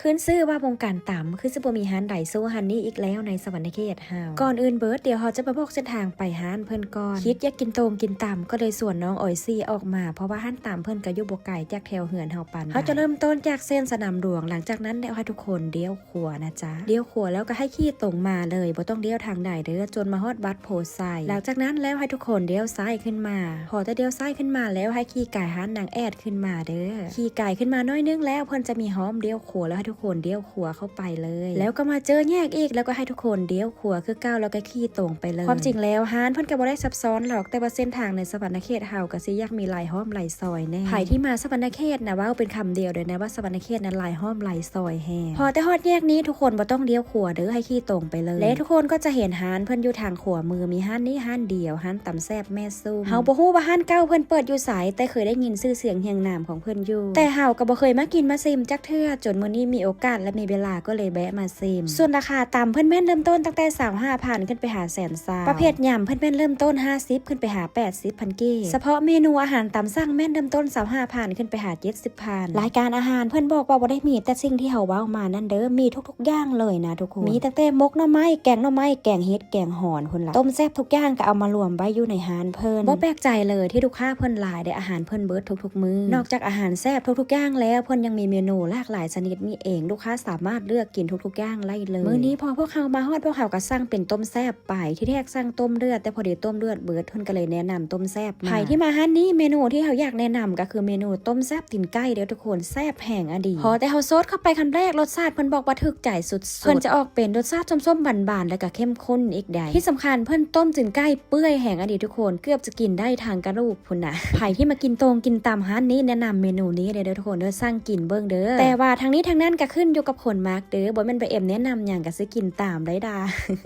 ຂຶ້ນຊື່ວ່າວົງການຕຳ ຄືຊິບໍ່ມີຮ້ານໃດສູ້ຮ້ານນີ້ອີກແລ້ວໃນສະຫວັນນະເຂດເຮົາ. ກ່ອນອື່ນເບີດ ດຽວເຮົາຈະມາບອກເສັ້ນທາງໄປຮ້ານເພິ່ນກ່ອນ. ຄິດຢາກກິນໂຕງກິນຕຳ ກໍເລີຍຊວນນ້ອງອອຍຊີອອກມາ ເພາະວ່າຮ້ານຕຳເພິ່ນກໍຢູ່ບໍ່ໄກຈາກແຖວເຮືອນເຮົາປານໃດ. ເຮົາຈະເລີ່ມຕົ້ນຈາກເສັ້ນສະໜາມຫຼວງ, ຫຼັງຈາກນັ້ນແລ້ວໃຫ້ທຸກຄົນລ້ຽວຂວານະຈະ. ລ້ຽວຂວາແລ້ວກໍໃຫ້ຂີ່ຕົງມາເລີຍ, ບໍ່ຕ້ອງລ້ຽວທາງໃດເດີ້, ຈົນມາຮອດວັດໂພໄຊ. ຫຼັງຈາກນັ້ນແລ້ວໃຫ້ທຸກຄົນລ້ຽວຊ້າຍຂຶ້ນມາ. ພໍແຕ່ລ້ຽວຊ້າຍຂຶ້ນມາແລ້ວ ໃຫ້ຂີ່ກາຍຮ້ານນາງແອດຂຶ້ນມາເດີ້. ຂີ່ກາຍຂຶ້ນມາໜ້ອຍໜຶ່ງແລ້ວ ເພິ່ນຈະມີຮ່ອມລ້ຽວຂວາ, ແລ້ວໃຫ້ທຸກຄົນລ້ຽວຂວາເຂົ້າໄປເລີຍ. ແລ້ວກໍມາເຈີແຍກອີກ, ແລ້ວກໍໃຫ້ທຸກຄົນລ້ຽວຂວາຄືເກົ່າ, ແລ້ວກໍຂີ່ຕົງໄປເລີຍ. ຄວາມຈິງແລ້ວຮ້ານເພິ່ນກໍບໍ່ໄດ້ຊັບຊ້ອນຫຼອກ, ແຕ່ວ່າເສັ້ນທາງໃນສະຫວັນນະເຂດເຮົາກໍຊິຢາກມີຫຼາຍຮ່ອມຫຼາຍຊອຍແດ່. ໃຜທີ່ມາສະຫວັນນະເຂດນະ ເວົ້າເປັນຄຳດຽວເລີຍນະວ່າ ສະຫວັນນະເຂດນັ້ນຫຼາຍຮ່ອມຫຼາຍຊອຍແຮງ. ພໍແຕ່ຮອດແຍກນີ້ ທຸກຄົນບໍ່ຕ້ອງລ້ຽວຂວາເດີ້, ໃຫ້ຂີ່ຕົງໄປເລີຍ. ແລະ ທຸກຄົນກໍຈະເຫັນຮ້ານເພິ່ນຢູ່ທາງຂວາມື, ມີຮ້ານນີ້ຮ້ານດຽວ, ຮ້ານຕຳແຊບແມ່ ຊຸ່ມ. ເຮົາບໍ່ຮູ້ວ່າຮ້ານເກົ່າເພິ່ນເປີດຢູ່ໃສ, ແຕ່ເຄີຍໄດ້ຍິນຊື່ສຽງຮຽງນາມຂອງເພິ່ນຢູ່. ແຕ່ເຮົາກໍບໍ່ເຄີຍມາກິນມາຊິມຈັກເທື່ອ, ຈົນມື້ນີ້ມີໂອກາດ ແລະ ມີເວລາ ກໍເລີຍແວະມາຊິມ. ສ່ວນລາຄາຕຳເພິ່ນແມ່ນເລີ່ມຕົ້ນຕັ້ງແຕ່ຊາວຫ້າພັນ ຂຶ້ນໄປຫາແສນສາມ. ປະເພດຍຳເພິ່ນແມ່ນເລີ່ມຕົ້ນຫ້າສິບ ຂຶ້ນໄປຫາແປດສິບພັນກີບ. ສະເພາະເມນູອາຫານຕາມສັ່ງແມ່ນເລີ່ມຕົ້ນຊາວຫ້າພັນ ຂຶ້ນໄປຫາເຈັດສິບພັນ. ລາຍການອາຫານເພິ່ນບອກວ່າບໍ່ໄດ້ມີແຕ່ສິ່ງທີ່ເຮົາເວົ້າມານັ້ນເດີ້, ມີທຸກ ກຢ່າງເລີຍນະທຸກຄົນ. ມີຕັ້ງແຕ່ໝົກໜໍ່ໄມ້, ແກງໜໍ່ໄມ້, ແກງເຫັດ, ແກງຫອນພຸ້ນລະ. ຕົ້ມແຊບທຸກຢ່າງກໍເອົາມາລວມໄວ້ຢູ່ໃນຮ້ານເພິ່ນ. ບໍ່ແປກໃຈເລີຍທີ່ລູກຄ້າເພິ່ນຫຼາຍ ແລະ ອາຫານເພິ່ນເບິດທຸກໆມື້. ນອກຈາກອາຫານແຊບທຸກໆຢ່າງແລ້ວ, ເພິ່ນຍັງມີເມນູຫຼາກຫຼາຍຊະນິດມີເອງ, ລູກຄ້າສາມາດເລືອກກິນທຸກໆຢ່າງໄດ້ເລີຍ. ມື້ນີ້ພໍພວກເຮົາມາຮອດ, ພວກເຮົາກໍສັ່ງເປັນຕົ້ມແຊບໄປ. ທີແຮກສັ່ງຕົ້ມເລືອດ, ແຕ່ພໍດີຕົ້ມເລືອດເບິດ, ເພິ່ນກໍເລີຍແນະນຳຕົ້ມແຊບມາ. ໃຜທີ່ມາຮ້ານນີ້, ເມນູທີ່ເຮົາຢາກແນະນຳກໍຄືເມນູຕົ້ມແຊບ ຕີນໄກ່ເດີ້ທຸກຄົນ, ແຊບແຮງອະດີ. ພໍແຕ່ເຮົາຊອດເຂົ້າໄປຄຳແລກ, ລົດຊາດເພິ່ນບອກວ່າຖືກໃຈສຸດໆ. ເພິ່ນຈະອອກເປັນລົດຊາດສົ້ມໆ ຫວານໆ ແລ້ວກໍເຂັ້ມຂຸ້ນອີກໃດ໋. ທີ່ສຳຄັນເພິ່ນຕົ້ມຕີນໄກ່ເປື່ອຍແຮງອະດີທຸກຄົນ, ເກືອບຈະກິນໄດ້ທັງກະດູກພຸ້ນນະ. ໃຜທີ່ມາກິນໂຕງກິນຕຳຮ້ານນີ້, ແນະນຳເມນູນີ້ເລີຍເດີ້ທຸກຄົນເດີ້, ສັ່ງກິນເບິ່ງເດີ້. ແຕ່ວ່າທັງນີ້ທັງນັ້ນກໍຂຶ້ນຢູ່ກັບຄົນມັກເດີ້, ບໍ່ແມ່ນວ່າເອັມແນະນຳຫຍັງກໍຊິກິນຕາມໄດ້ດາ.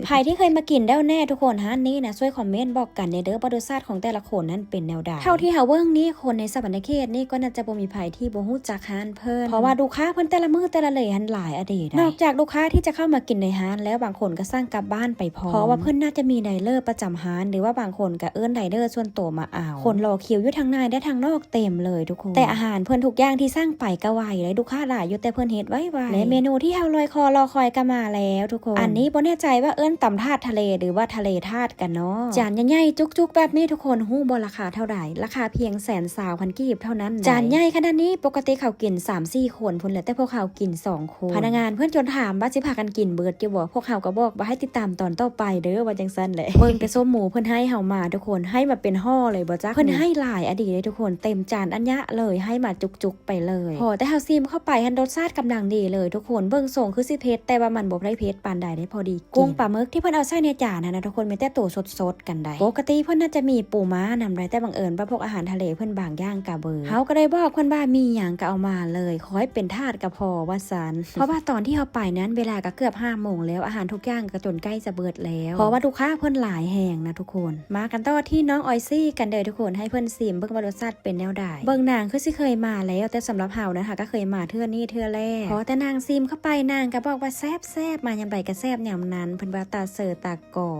ໃຜທີ່ເຄີຍມາກິນແລ້ວແນ່ທຸກຄົນ, ຮ້ານນີ້ນະ, ຊ່ວຍຄອມເມັນບອກກັນແດ່ເດີ້ ວ່າລົດຊາດຂອງແຕ່ລະຄົນນັ້ນເປັນແນວໃດ. ເທົ່າທີ່ເຮົາເບິ່ງນີ້, ຄົນໃນສະຫວັນນະເຂດນີ້ກໍໜ້າຈະບໍ່ມີໃຜທີ່ບໍ່ຮູ້ຈັກຮ້ານເພິ່ນ, ເພາະວ່າລູກຄ້າເພິ່ນແຕ່ລະມື້ແຕ່ລະເລຫັ້ນຫຼາຍອະເດ. ນອກຈາກລູກຄ້າທີ່ຈະເຂົ້າມາກິນໃນຮ້ານແລ້ວ, ບາງຄົນກໍສັ່ງກັບບ້ານໄປພ້ອມ, ເພາະວ່າເພິ່ນໜ້າຈະມີໄດເລີປະຈຳຮ້ານ, ຫຼືວ່າບາງຄົນກໍເອີ້ນໄດເລີສ່ວນໂຕມາເອົາ. ຄົນລໍຄິວຢູ່ທາງໃນ ແລະ ທາງນອກເຕັມເລີຍທຸກຄົນ. ແຕ່ອາຫານເພິ່ນທຸກຢ່າງທີ່ສັ່ງໄປກໍໄວ ແລະ ລູກຄ້າຫຼາຍຢູ່, ແຕ່ເພິ່ນເຮັດໄວໆ. ແລະ ເມນູທີ່ເຮົາລອຍຄໍລໍຄອຍກໍມາແລ້ວທຸກຄົນ. ອັນນີ້ບໍ່ແນ່ໃຈວ່າເອີ້ນຕຳຖາດທະເລ ຫຼືວ່າທະເລຖາດກັນເນາະ. ຈານໃຫຍ່ໆ ຈຸກໆ ແບບນີ້ທຸກຄົນຮູ້ບໍ່ລາຄາເທົ່າໃດ? ລາຄາພຽງແສນຊາວພັນກີບເທົ່ານັ້ນ. ຈານໃຫຍ່ຂະໜາດນີ້ ປົກກະຕິເຂົາກິນສາມສີ່ຄົນພຸ້ນແຫຼະ, ແຕ່ພວກເຮົາກິນສອງຄົນ. ພະນັກງານເພິ່ນຈົນຖາມວ່າຊິພາກັນກິນເບິດຢູ່ບໍ່? ພວກເຮົາກໍບອກວ່າໃຫ້ຕິດຕາມຕອນຕໍ່ໄປເດີ້, ວ່າຈັ່ງຊັ້ນແຫຼະ. ເບິ່ງແຕ່ສົ້ມໝູເພິ່ນໃຫ້ເຮົາມາທຸກຄົນ, ໃຫ້ມາເປັນຫໍ່ເລີຍບໍ່ຈັກ. ເພິ່ນໃຫ້ຫຼາຍອະດີເດ້ທຸກຄົນ, ເຕັມຈານອັນຍະເລີຍ, ໃຫ້ມາຈຸກໆ ໄປເລີຍ. ພໍແຕ່ເຮົາຊີມເຂົ້າໄປຫັ້ນ ລົດຊາດກຳລັງດີເລີຍທຸກຄົນ. ເບິ່ງຊົງຄືຊິເຜັດ, ແຕ່ວ່າມັນບໍ່ໄດ້ເຜັດປານໃດເດ້, ພໍດີກິນ. ກຸ້ງປາໝຶກທີ່ເພິ່ນເອົາໃສ່ໃນຈານຫັ້ນນະທຸກຄົນ, ມີແຕ່ໂຕສົດໆ ກັນໄດ໋. ປົກກະຕິເພິ່ນໜ້າຈະມີປູມ້ານຳໄດ໋, ແຕ່ບັງເອີນວ່າພວກອາຫານທະເລເພິ່ນບາງຢ່າງກະເບີ. ເຮົາກໍໄດ້ບອກເພິ່ນວ່າມີຫຍັງກໍເອົາມາເລີຍ, ຂໍໃຫ້ເປັນຖາດກໍພໍ, ວ່າຊັ້ນ. ເພາະວ່າຕອນທີ່ເຮົາໄປນັ້ນ ເວລາກໍເກືອບຫ້າໂມງແລ້ວ, ອາຫານທຸກຢ່າງກໍຈົນໃກ້ຈະເບິດແລ້ວ, ເພາະວ່າລູກຄ້າເພິ່ນຫຼາຍແຮງນະທຸກຄົນ. ມາກັນຕໍ່ທີ່ນ້ອງອອຍຊີກັນເດີ້ທຸກຄົນ, ໃຫ້ເພິ່ນຊີມເບິ່ງວ່າລົດຊາດເປັນແນວໃດ. ເບິ່ງນາງຄືຊິເຄີຍມາແລ້ວ, ແຕ່ສຳລັບເຮົານະ ຫາກໍເຄີຍມາເທື່ອນີ້ເທື່ອແລກ. ພໍແຕ່ນາງຊີມເຂົ້າໄປ, ນາງກໍບອກວ່າແຊບໆ, ມາຍາມໃດກໍແຊບຍາມນັ້ນ, ເພິ່ນວ່າຕາເຊີຕາ ກໍ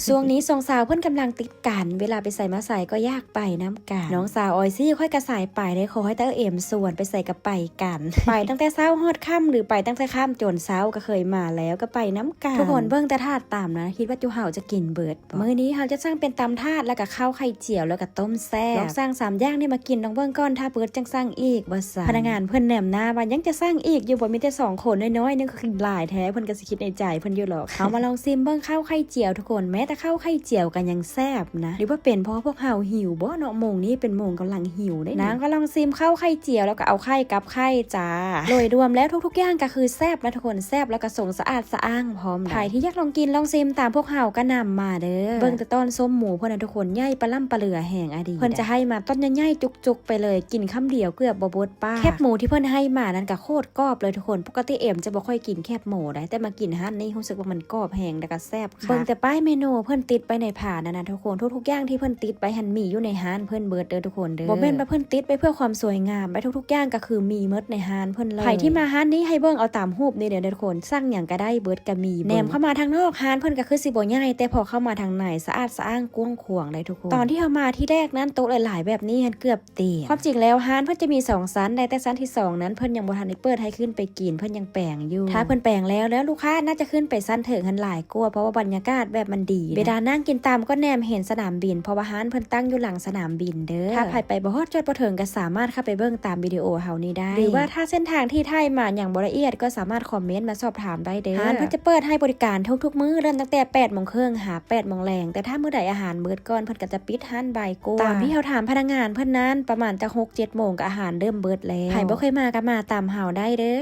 ຊ່ວງນີ້ສອງສາວເພິ່ນກຳລັງຕິດກັນ, ເວລາໄປໃສມາໃສກໍຢາກໄປນຳກັນ. ນ້ອງສາວອອຍຊີຂ້ອຍກະສາຍໄປເດ້, ຂໍໃຫ້ແຕ່ເອີເອັມຊວນ, ໄປໃສກໍໄປກັນ. ໄປຕັ້ງແຕ່ເຊົ້າຮອດຄ່ຳ ຫຼືໄປຕັ້ງແຕ່ຄ່ຳຈົນເຊົ້າ, ກໍເຄີຍມາແລ້ວກໍໄປນຳກັນ. ທຸກຄົນເບິ່ງແຕ່ຖາດຕຳນະ, ຄິດວ່າຈຸເຮົາຈະກິນເບິດບໍ່? ມື້ນີ້ເຮົາຈະສັ່ງເປັນຕຳຖາດ ແລ້ວກໍເຂົ້າໄຂ່ຈຽວ ແລ້ວກໍຕົ້ມແຊບ. ລອງສັ່ງສາມຢ່າງນີ້ມາກິນລອງເບິ່ງກ່ອນ, ຖ້າເບິດຈັ່ງສັ່ງອີກ ວ່າຊັ້ນ. ພະນັກງານເພິ່ນແນມໜ້າວ່າ ຍັງຈະສັ່ງອີກຢູ່ບໍ່? ມີແຕ່ສອງຄົນນ້ອຍໆ ຍັງ ຄືຫຼາຍແທ້, ເພິ່ນກໍຊິຄິດໃນໃຈເພິ່ນຢູ່ຫຼອກ. ເຮົາມາລອງຊີມເບິ່ງເຂົ້າໄຂ່ຈຽວທຸກຄົນ, ແມ້ແຕ່ເຂົ້າໄຂ່ຈຽວກໍຍັງແຊບນະ. ຫຼືວ່າເປັນເພາະພວກເຮົາຫິວບໍ່ເນາະ? ໂມງນີ້ເປັນໂມງກຳລັງຫິວເດ້. ນາງກໍລອງຊີມເຂົ້າໄຂ່ຈຽວ ແລ້ວກໍເອົາໄຂ່ກັບໄຂ່ຈ້າ. ໂດຍລວມແລ້ວທຸກໆຢ່າງກໍຄືແຊບນະທຸກຄົນ, ແຊບແລ້ວກໍຊົງສະອາດສະອ້າງພ້ອມ. ໃຜທີ່ຢາກລອງກິນລອງຊີມຕາມພວກເຮົາກໍນຳມາເດີ້. ເບິ່ງແຕ່ຕອນສົ້ມໝູເພິ່ນນະທຸກຄົນ, ໃຫຍ່ປະລ່ຳປະເຫຼືອແຮງອະດີ. ເພິ່ນຈະໃຫ້ມາຕອນໃຫຍ່ໆ ຈຸກໆ ໄປເລີຍ, ກິນຄຳດຽວເກືອບບໍ່ເບິດປາກ. ແຄບໝູທີ່ເພິ່ນໃຫ້ມານັ້ນກໍໂຄດກອບເລີຍທຸກຄົນ. ປົກກະຕິເອມຈະບໍ່ຄ່ອຍກິນແຄບໝູໃດ໋, ແຕ່ມາກິນຮ້ານນີ້ຮູ້ສຶກວ່າມັນກອບແຮງ ແລ້ວກໍແຊບຄັກ. ເບິ່ງແຕ່ປ້າຍເມນູເພິ່ນຕິດໄປໃນຝານັ້ນນະທຸກຄົນ, ທຸກໆຢ່າງທີ່ເພິ່ນຕິດໄປຫັ້ນມີຢູ່ໃນຮ້ານເພິ່ນເບິດເດີ້ທຸກຄົນເດີ້. ບໍ່ແມ່ນວ່າເພິ່ນຕິດໄປເພື່ອຄວາມສວຍງາມ, ໄປທຸກໆຢ່າງກໍຄືມີໝົດໃນຮ້ານເພິ່ນເລີຍ. ໃຜທີ່ມາຮ້ານນີ້ໃຫ້ເບິ່ງເອົາຕາມຮູບນີ້ເດີ້ທຸກຄົນ, ສັ່ງຫຍັງກໍໄດ້ເບິດ ກະມີເບິ່ງ. ແນມເຂົ້າມາທາງນອກ, ຮ້ານເພິ່ນກໍຄືຊິບໍ່ໃຫຍ່, ແຕ່ພໍເຂົ້າມາທາງໃນ ສະອາດສະອ້າງກວ້າງຂວາງໄດ໋ທຸກຄົນ. ຕອນທີ່ເຮົາມາທີແລກນັ້ນ, ໂຕະຫຼາຍໆແບບນີ້ຫັ້ນເກືອບເຕັມ. ຄວາມຈິງແລ້ວຮ້ານເພິ່ນຈະມີສອງຊັ້ນໄດ໋, ແຕ່ຊັ້ນທີສອງນັ້ນເພິ່ນຍັງບໍ່ທັນໄດ້ເປີດໃຫ້ຂຶ້ນໄປ ກິນ ເພິ່ນຍັງແປງຢູ່. ຖ້າເພິ່ນແປງແລ້ວ ແລ້ວລູກຄ້າໜ້າຈະຂຶ້ນໄປຊັ້ນເທິງຫັ້ນຫຼາຍກວ່າ ເພາະວ່າບັນຍາກາດແບບມັນດີນະ. ເວລານັ່ງກິນຕຳກໍແນມເຫັນສະໜາມບິນ ເພາະວ່າຮ້ານເພິ່ນຕັ້ງຢູ່ຫຼັງສະໜາມບິນເດີ້. ຖ້າໃຜໄປບໍ່ຮອດຈອດບໍ່ເຖິງ ກໍສາມາດເຂົ້າໄປເບິ່ງຕາມວິດີໂອເຮົານີ້ໄດ້ ຫຼືວ່າຖ້າເສັ້ນທາງທີ່ຖ່າຍມາຍັງບໍ່ລະອຽດ ກໍສາມາດຄອມເມັນມາສອບຖາມໄດ້ເດີ້. ຮ້ານເພິ່ນຈະເປີດໃຫ້ບໍລິການທຸກໆມື້ ເລີ່ມຕັ້ງແຕ່ແປດໂມງເຄິ່ງຫາແປດໂມງແລງ ແຕ່ຖ້າມື້ໃດອາຫານເບິດກ່ອນ ເພິ່ນກໍຈະປິດຮ້ານບ່າຍກວ່າ. ຕາມທີ່ເຮົາຖາມພະນັກງານເພິ່ນນັ້ນ ປະມານຈະຫົກເຈັດໂມງກໍອາຫານເລີ່ມເບິດແລ້ວ. ໃຜບໍ່ເຄີຍມາກໍມາຕາມເຮົາໄດ້ເດີ້.